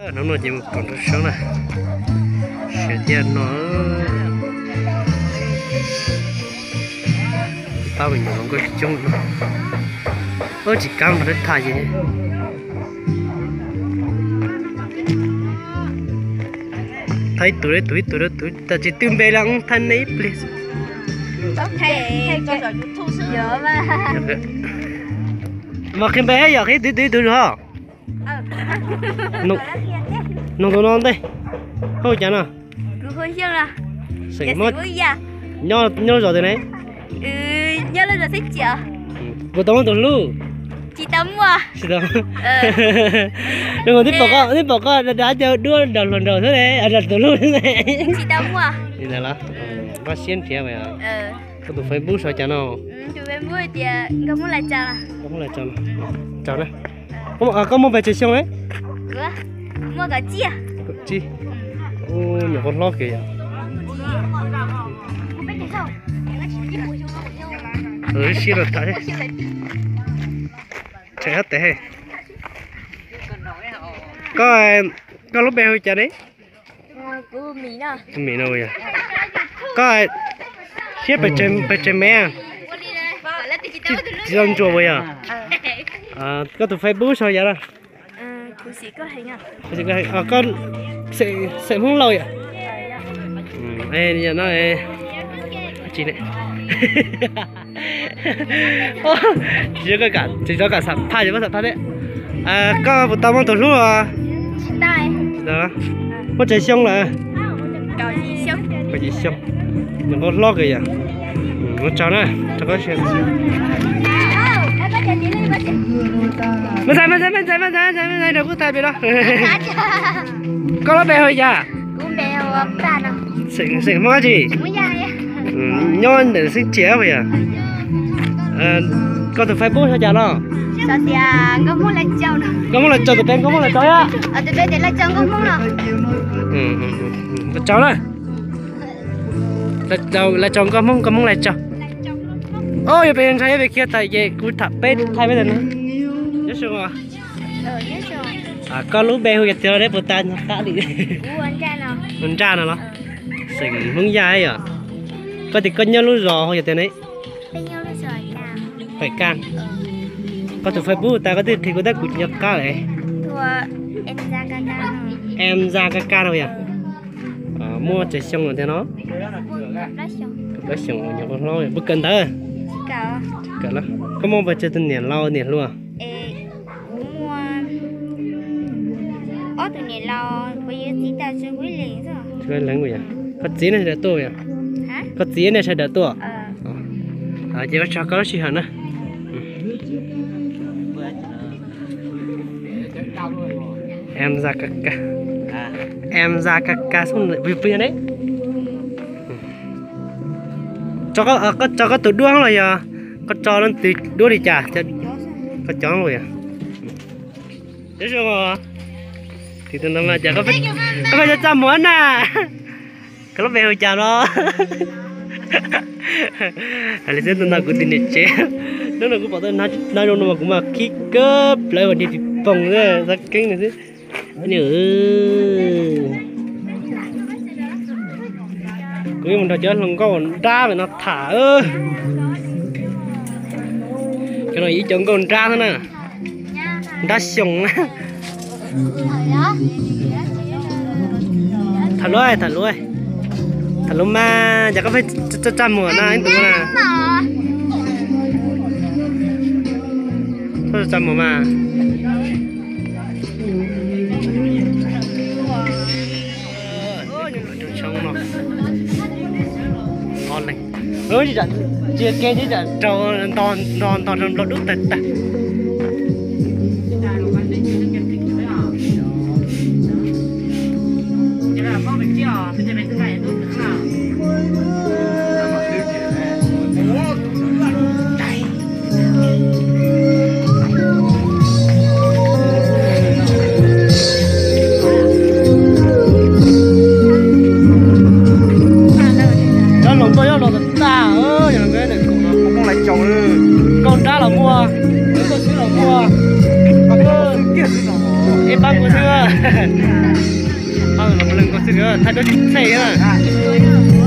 Hnub no ces mus pom nraum sab na, siav tiag no. Pab me nyuam hluas nkauj coob no. Ub, tsis kam mus tham ces. Thaij ib tug, ib tug, ib tug, ib tug, tam tsis tw npe los thaij nej ib pliag. Mas qhia npe yom, qhia ib tug, ib tug, ib tug ho. Nug tus no ntej, hu cas no? Nyob zos twg ne? Puas tau muaj tus hlub? Tsis tau. Nws tib pom koj, tib pom koj da caug duab nraum hluas nraum xwb ne, tus hlub xwb ne. Li ntawd los? Npaj siab nrhiav. Koj tus Facebook sau cas no? Koj muaj pes tsawg xyoo ne? Kaum tsib. Ub, nyuam qhuav hlob kiag yom. Sib los tham thiab. Koj, koj lub npe hu cas ne? Mim no yog. Koj siab pes tsawg mev? Tsis tau ntsuas puas yog? Koj tus Facebook sau yam no? Koj xeem Hmoob Lauj yom? No, tsis tau kam xam phaj ces muab xam phaj thiab. Koj puas tau muaj tus hlub? Muaj tsawg xyoo lawm? Kaum yim xyoo. Nyuam qhuav hlob kiag yom. Ua tsaug na, rau koj siab. Maj ntxhais, maj ntxhais, maj ntxhais, maj ntxhais, rau kuv tham pem no. Koj lub npe hu cas? Xeem Hmoob dab tsi? Nyob ntawm Xeeb Tsia puas yog? Koj tus Facebook sau cas no? Nkauj Hmoob Laj Tsaug, tus peb Nkauj Hmoob Laj Tsaug. Ua tsaug na. Laj Tsaug Nkauj Hmoob, Nkauj Hmoob Laj Tsaug. Yog peb ntshai yuav peb khiav tas ces kuv tham peb thaij peb tau no. Nyob zoo. Koj lub npe hu yog tias ne, puas tas nyob qab li? Ua Nraj no los? Xeem Hmoob Yaj yom. Koj tias koj nyob lub zos hu yog tias ne? Faim Kaj. Koj tus Facebook tas koj twb qhia kuv tab kuv nyob qab lawm. Em Za Ka Ka no yom. Muaj tsawg xyoo lawm tiag no? Kaum plaub xyoo, nyuam qhuav hlob, puas kawm ntawv? Kawm los. Koj muaj pes tsawg tus niam laus niam hluas? Ob tug niam laus, kuv yawm txiv tas tsis leej yom. Koj txiv nej sawv daws tuaj yom? Koj txiv nej sawv daws tuaj? Ces ua tsaug koj lub sij hawm na. Em Za Ka Ka. Em Za Ka Ka xub pw ne. Koj tso koj tus duab los yog koj tso leej twg duab li cas? Koj cov los yog. Nyob zoo. Tus no mas cas koj pheej tsa muag na? Koj lub npe hu cas no? Hais li xwb, tus no kuv tus niam tsev. Hnub no kuv pom tau hnav zoo no mas kuv mas khib kawg plawv ua niag pis poog xwb, xav keeb nws xwb. Kuv yuav mus nrog cov hluas nkauj nrab pem no tham. Cov no ib cov nkauj nrab xwb na. Nrab xyoo na. Tham luv, tham luv, tham luv mas, cas koj pheej tsa muag na ib tus na? Tsa muag mas. Tsis ke, tsis tsam raug nto nto nto nplog dub tag tag. Cov hluas nkauj nyob los tag tag, yog nkauj Hmoob Laj Tsaug, nkauj nrab los muaj. Leej txhais na.